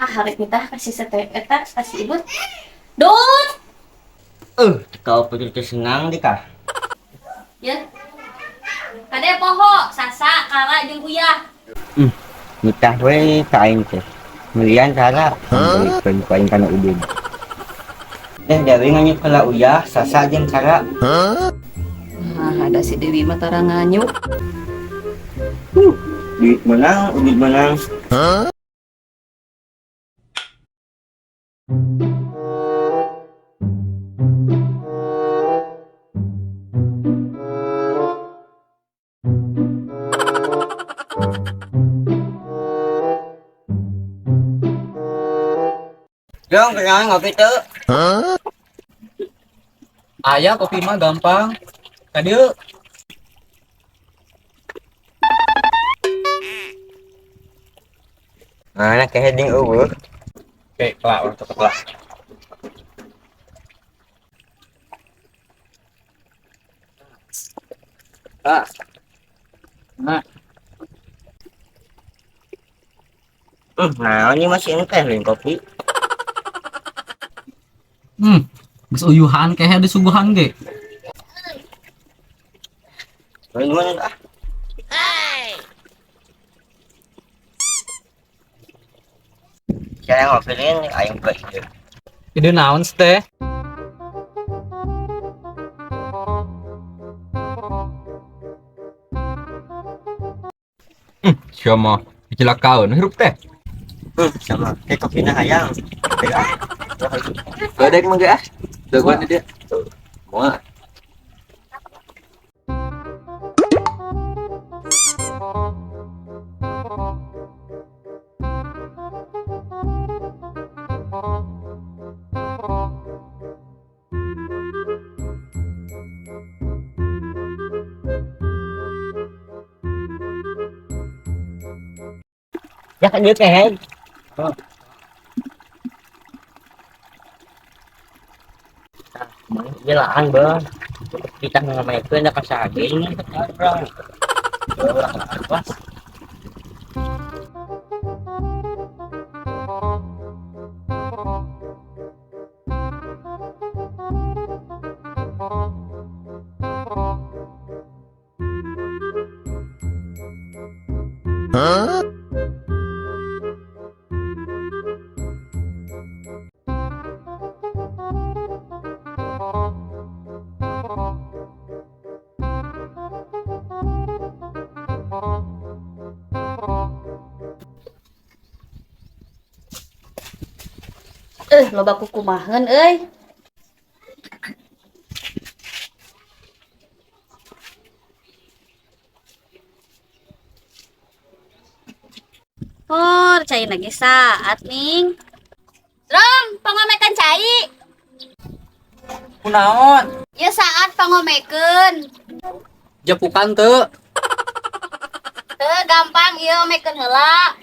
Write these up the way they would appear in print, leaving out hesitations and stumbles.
Ah, harek nitah kasih sete eta kasih ibut. Dut. Kau begitu senang dikah? Ya. Kade poho, Sasa, Kara jeung Uyah. Nitah we ka aing teh. Melian Kara, beuikeun ku aing kana udud. Dewi nganyuk heula Uyah, Sasa jeung Kara. Nah, ada si Dewi mah tara nganyuk. Duit menang, udud menang. Dong, kenal ngopi tuh. Aya kopi mah gampang. Kadieu. Mana ke heading eueuh. Oke, kelak urang cepet lah. Ah. Nah, Nah, ini masih enteh lain kopi. Geus uyuhan kehe disuguhan ge. Lain mana ah? Saya ngopi lain aing ke ieu. Ide naon sih teh? Sia mah dicelakaeun hirup teh. Sama kayak kopina hayang. Beda. Badek mah ge ah. Dagoan di dia. Moal. Ya kan dia teh. Nah, lahan bang. Kita ngamaikeun da ka saging bro. Loba kukumaheun euy. Por, cai lagi saat ning. Rong, pangomekan cai. Kunaon? Ya saat pangomekeun. Jepukan teu. Teu gampang ieu omekeun heula.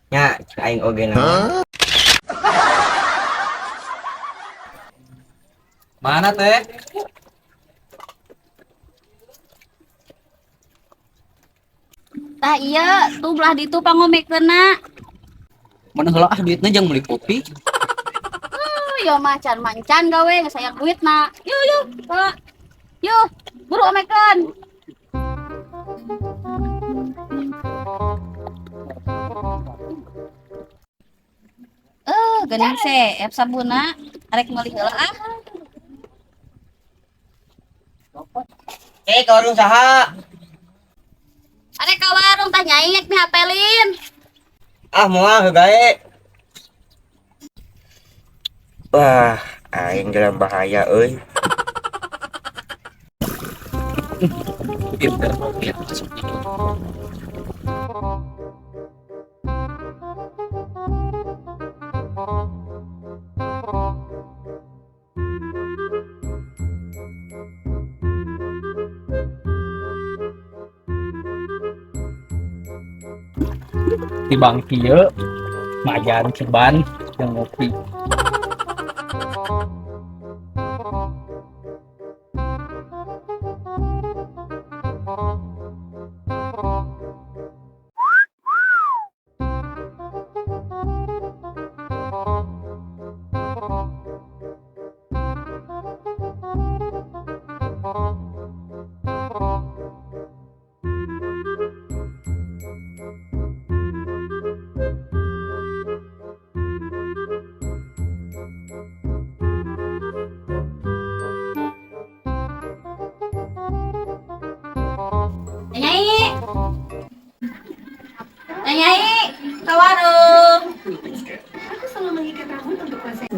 Nya, cek aing oge naon. Mana teh? Tah iya, tuh belah ditu pangomekeunna. Mana heula ah duitna jang meuli kopi. Yo mah can mancan gawe geus hayang duitna. Yo yo, heula. Yo, buru omekeun. Geuning seep sabuna arek meuli heula ah. Ke warung saha? Arek ka warung tah nyai nya mihapelin. Ah, moal gae. Wah, aing dalam bahaya euy. Di bangki ieu majan ceban jeung ngopi.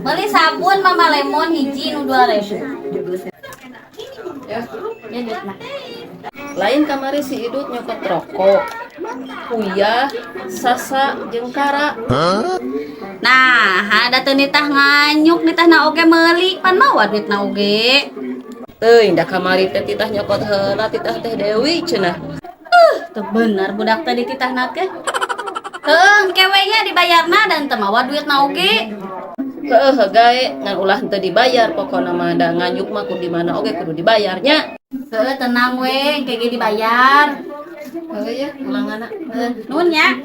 Beli sabun Mama Lemon hiji nu 2000. Ya. Ya duitna. Lain kamari si Idut nyokot rokok. Uyah, Sasa jeung Kara. Nah, ada teu nitah nganyuk nitahna oge meuli pan mawa duitna oge. Teuing da kamari teh titah nyokot heula titah teh Dewi cenah. Teu bener budak teh dititahna teh. Heuh, engke we nya dibayarna dan teu mawa duitna oge. Heueuh gae ngan ulah henteu dibayar pokona mah da nganyuk mah kudu di mana oge kudu dibayarnya. Heuh, tenang we, engke ge dibayar. Heueuh ya ulanganna. Heuh, nuhun ya.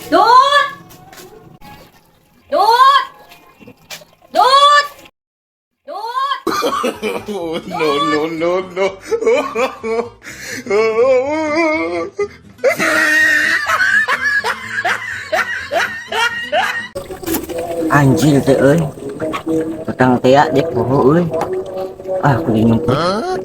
Dut! Dut! Dut! Dut! Oh, no, no, no, no. Anjir teh euy. Petang teh dek poho euy. Ah, kudu nyumput.